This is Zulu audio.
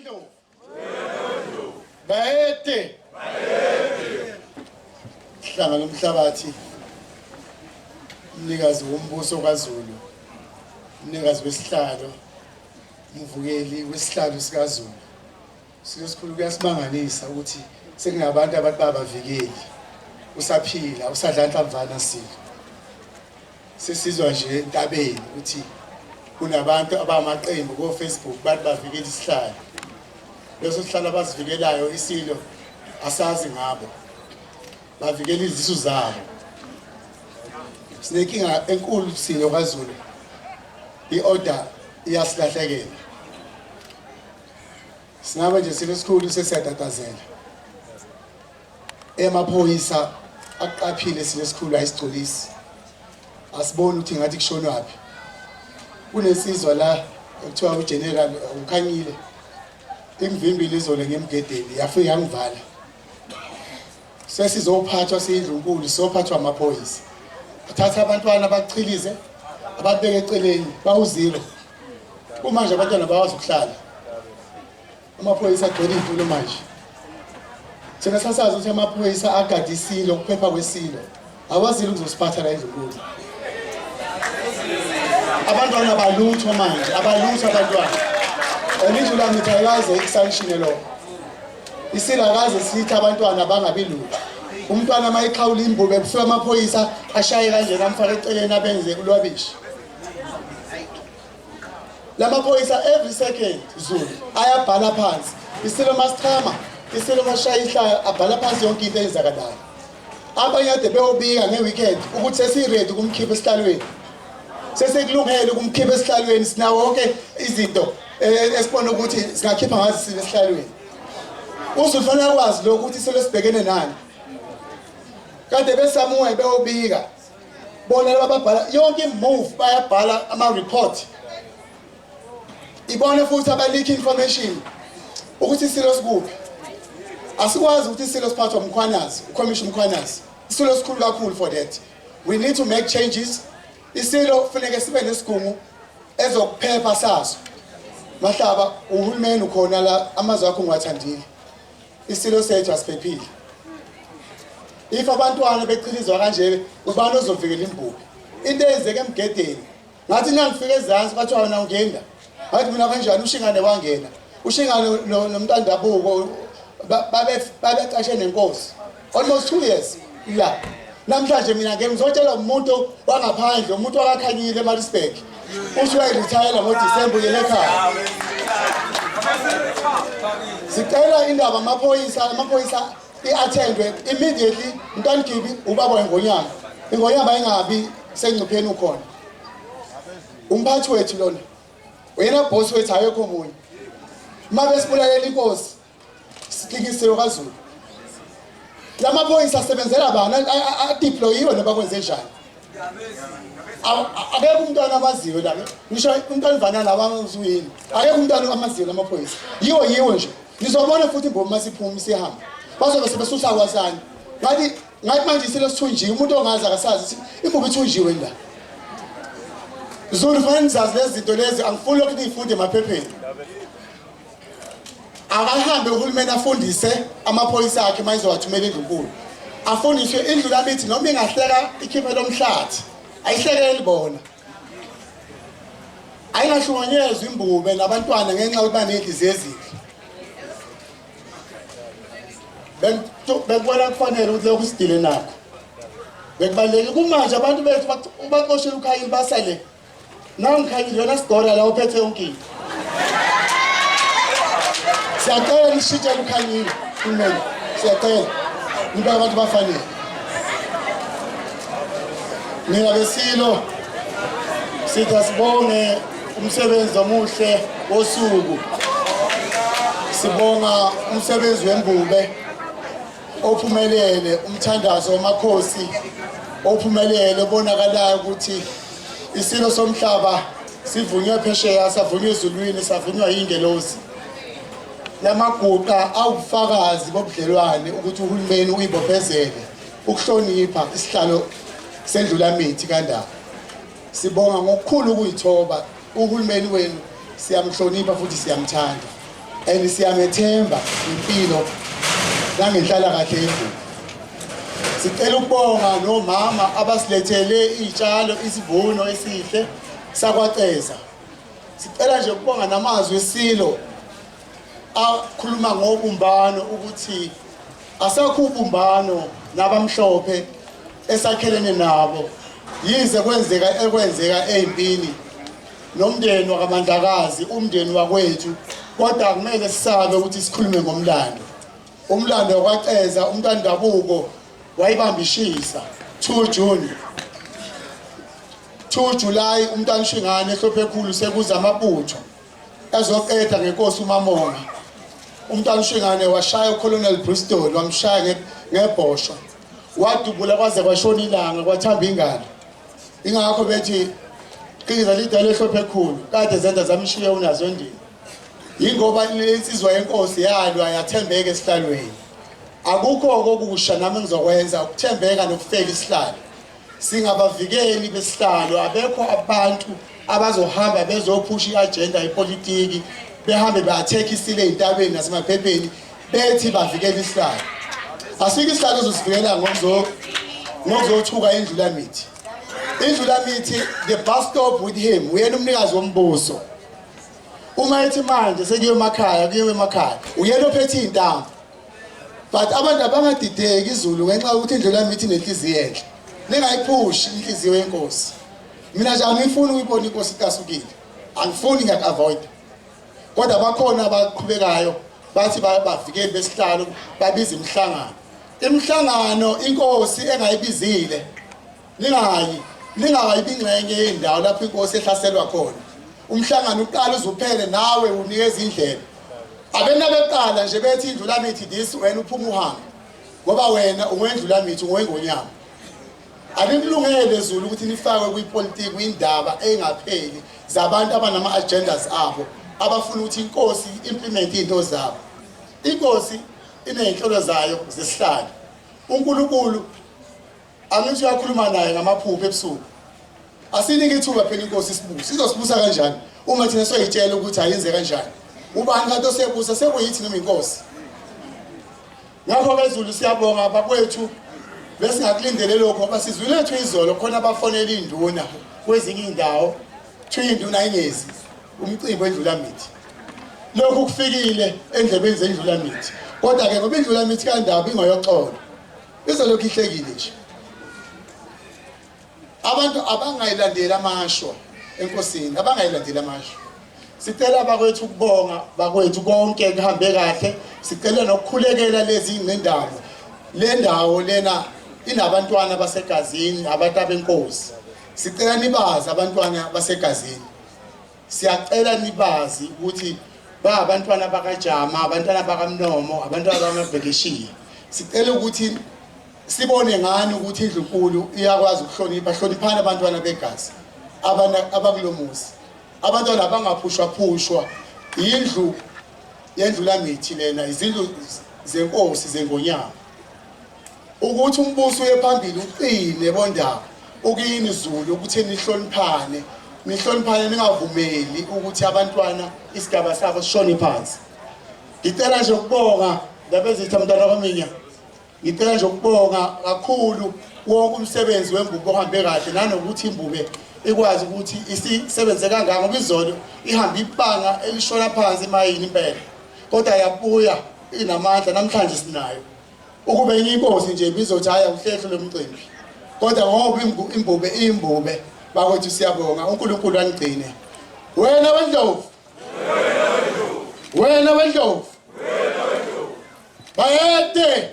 Ndlovu. Bayede. Bayede. Hlanga lomhlabathi. Umnikazi wombuso kaZulu. Umnikazi wesihlalo. Umvukeli wesihlalo sikaZulu. Silo sikhulu kuyasimangalisa ukuthi sekunabantu abathi babavikeli. Usaphila, usadla nhlamvana silo. Sesizwa nje entabeni ukuthi kunabantu abamaqembu ko-Facebook bathi bavikela isihlalo. Leso sihlalo abasivikelayo isilo asazi ngabo. Bavikela izisu zabo. Sinenkinga enkulu silo kaZulu. I-order iyasilahlekela. Singabe nje silo esikhulu sesiyatatazela. Emaphoyisa aqaphile silo esikhulu ayisigculisi. Asiboni ukuthi ngathi kushonwaphi. Kunesizwa la ekuthiwa uGeneral uKhanyile. Imvimbile izolo ngemgedeni yafika yangivala. Sesizophathwa siyindlunkulu sophathwa amaphoyisa. Athatha abantwana bachilize ababeke eceleni bawuzero. Kumanje abantwana bawazi ukuhlala. Amaphoyisa agcwele iy'tulo manje. Thina sasazi ukuthi amaphoyisa agade isilo, ukuphepha kwesilo. Awazile ukuzosiphatha la endlunkulu. Abantwana balutho manje, abalutho abantwana. And indlu lami ithi ayikaze ikusanctione lokho. Isilo akaze sithi abantwana bangabi lutho. Umntwana uma eqhawula imbube kufika amaphoyisa ashaye kanjena amfake eceleni abenze ulwabishi. Lamaphoyisa every second Zulu ayabhala phansi. Isilo masichama, isilo mashaya ihlaya abhala phansi yonke into eyenzakalayo. Abanye kade beyobika nge-weekend ukuthi sesiready ukumkhipha esihlalweni. Sesikulungele ukumkhipha esihlalweni sinawo wonke izinto esibona ukuthi singakhipha ngazo isilo esihlalweni. Uzulu fanele akwazi lokhu ukuthi isilo sibhekene nani. Kade besamuwe beyobika bona laba babhala yonke imove bayabhala ama-report ibona futhi aba-leak information ukuthi isilo sikuphi. Asikwazi ukuthi isilo siphathwa uMkhwanazi, uCommissioner Mkhwanazi. Isilo sikhulu kakhulu for that. We need to make changes. Isilo kufuneke sibe nesigungu ezokuphepha saso. Mahlaba uhulumeni ukhona la amazwi akho ngiwathandile. Isilo sethu asiphephile. If abantwana bechilizwa kanje ubani ozovikela imbube? Into eyenzeka emgedeni. Ngathi nangifika ezansi kwathiwa wena ungena. Ngathi mina kanjani uShingane wangena. Ushingane nomntandabuko babecashe nenkosi. Almost 2 years la. Namhlanje mina ngeke ngizotshela umuntu wangaphandle, umuntu wakaKhanyile eMaritzburg. Uthi uyayiretire ngoDisemba uyele ekhaya. Sicela indaba amaphoyisa, amaphoyisa i-attendwe immediately. Mntwana Gibi ubaba wengonyama. Ingonyama ingabi sengcupheni ukhona. Umphathi wethu lona. Uyena boss wethu akekho omunye. Uma besibulalela inkosi sikikisiwe kaZulu. Lamaphoyisa asebenzela bani? Adeployiwe noma kwenze njani? Akekho umntwana amaziyo la. Ngisho umntwana ivana la wangizuyini. Akekho umntwana amaziyo lamaphoyisa. Yiwo yiwo nje. Nizobona futhi imboma masiphuma sihamba. Bazobe sebesusa kwasani. Ngathi ngathi manje isilo sithunjiwe umuntu ongazi akasazi imbube ithunjiwe la. Zulu fanele nizazi lezi zinto lezi angifuni lokhu niyifunde emaphepheni. Akahambe uhulumeni afundise amaphoyisa akhe uma ezowathumela indlunkulu. Afundiswe indlu lamithi noma ingahleka ikhiphe lomhlathi. Ayihlekeli bona. Ayingahlukunyezwa imbube nabantwana ngenxa yokuba nenhliziyo ezinhle. Bekubona kufanele ukuthi lokhu sidile nakho. Bekubalulekile kumanje abantu bethu baxoshela uKhayini basale. Nangu Khanyile wena sigora la uphethe yonke into. Siyacela nishintshele uKhanyile kumele. Siyacela. Nibe abantu bafanele. Nina besilo sithi asibonge umsebenzi omuhle wosuku. Sibonga umsebenzi wembube ophumelele, umthandazo wamakhosi ophumelele obonakalayo ukuthi isilo somhlaba sivunywe phesheya, savunywa ezulwini, savunywa yingelosi. Lamaguqa awubufakazi bobudlelwane ukuthi uhulumeni uyibophezele ukuhlonipha isihlalo sendlulamithi kaNdaba. Sibonga ngokukhulu ukuyithoba uhulumeni wenu, siyamhlonipha futhi siyamthanda. And siyamethemba impilo nangenhlalakahle yembube. Sicela ukubonga nomama abasilethele iy'tshalo, isivuno esihle sakwaCeza. Sicela nje ukubonga namazwi esilo akhuluma ngobumbano ukuthi asekho ubumbano nabamhlophe esakhelene nabo yize kwenzeka ekwenzeka ezimpini nomndeni wakaMandlakazi umndeni wakwethu kodwa akumele sisabe ukuthi sikhulume ngomlando. Umlando wakwaCeza umntandabuko wayibamba ishisa 2 June 2 July umntanishingane eHlophekhulu sekuza amabutho ezoqeda ngenkosi uMamonga. Umntanishingane washaya uColonel Bristol wamshaya ngebhosho wadubula kwaze kwashona ilanga kwathamba ingalo. Ingakho bethi qiniza lidala eHlophekhulu kade zenza zamshiya unazo ndini. Yingoba insizwa yenkosi yalwa yathembeka esihlalweni. Akukho okusha nami ngizokwenza ukuthembeka nokufela isihlalo. Singabavikeli besihlalo, abekho abantu abazohamba bezophusha i-agenda yepolitiki behambe ba-attack isile ey'ntabeni nasemaphepheni bethi bavikela isihlalo. Asikho isihlalo ozosivikela ngokuzothuka indlulamithi. Indlulamithi, the bus stop with him, uyena umnikazi wombuso. Uma ethi manje sekuyiwe emakhaya, kuyiwe emakhaya, uyena ophethe iy'ntambo. But abantu abangadideki izulu ngenxa yokuthi indlulamithi inenhliziyo enhle. Ningayiphushi inhliziyo yenkosi. Mina nje angifuni ukuyibona inkosi icasukile. Angifuni, ngiyaku-avoid. Kodwa bakhona abaqhubekayo bathi bavikeli besihlalo babiza imihlangano. Imihlangano inkosi engayibizile ningayi, ningayi ingxenye yendawo lapho inkosi ehlaselwa khona. Umhlangano uqala uzuphele nawe unikeza indlela. Abenabeqala nje bethi indlulamithi this wena uphuma uhambe. Ngoba wena ungowendlulamithi ungowengonyama. Anikulungele Zulu ukuthi nifakwe kwipolitiki kwindaba engapheli zabantu abanama agendas abo abafuna ukuthi inkosi implement izinto zabo. Inkosi iney'nhlelo zayo zesihlalo. uNkulunkulu angithi uyakhuluma naye ngamaphupho ebusuku. Asinike ithuba phela inkosi isibuse. Izosibusa kanjani uma thina soyitshela ukuthi ayenze kanjani? Ubani kanti osebusa sekuyithi noma inkosi? Ngakho-ke Zulu siyabonga bakwethu, besingakulindele lokho ngoba sizwile ethu izolo khona abafonela iy'nduna kwezinye iy'ndawo kuthiwa iy'nduna ingezi umcimbi wendlulamithi. Lokhu kufikile endlebeni zendlulamithi, kodwa-ke ngoba indlulamithi kaNdaba ingoyoxolo izolokhu ihlekile nje. Abantu abangayilandeli amashwa enkosini, abangayilandeli amashwa. Sicela bakwethu ukubonga bakwethu konke kuhambe kahle. Sicela nokukhulekela lezi ngqindaba. Le ndawo lena inabantwana basegazini, abantu abenkosi. Sicela nibazi abantwana basegazini. Siyacela nibazi ukuthi ba abantwana bakaJama, abantwana bakaMnomo, abantwana bakaMabhekeshiya. Sicela ukuthi sibone ngani ukuthi indlunkulu iyakwazi ukuhlonipha, hloniphana abantwana begazi abakulomuzi. Abantwana abangaphushwa phushwa indlu yendlulamithi lena, izindlu zenkosi zengonyama. Ukuthi umbuso uye phambili uqine bondaba ukini Zulu ukuthi nihloniphane, nihloniphane ningavumeli ukuthi abantwana isigaba sabo sishone phansi. Ngicela nje ukubonga Ndabezitha mntwana kwaMinya. Ngicela nje ukubonga kakhulu wonke umsebenzi wembube ohambe kahle nanokuthi imbube ikwazi ukuthi isisebenze kangaka ngoba izolo ihambe ibanga elishona phansi emayini impela kodwa yabuya inamandla namhlanje sinayo. Ukube enye inkosi nje ibizothi hhayi awuhlehlo lomcimbi, kodwa ngoba imbube iyimbube bakwethu siyabonga uNkulunkulu anigcine. Wena wendlovu, wena wendlovu, bayede.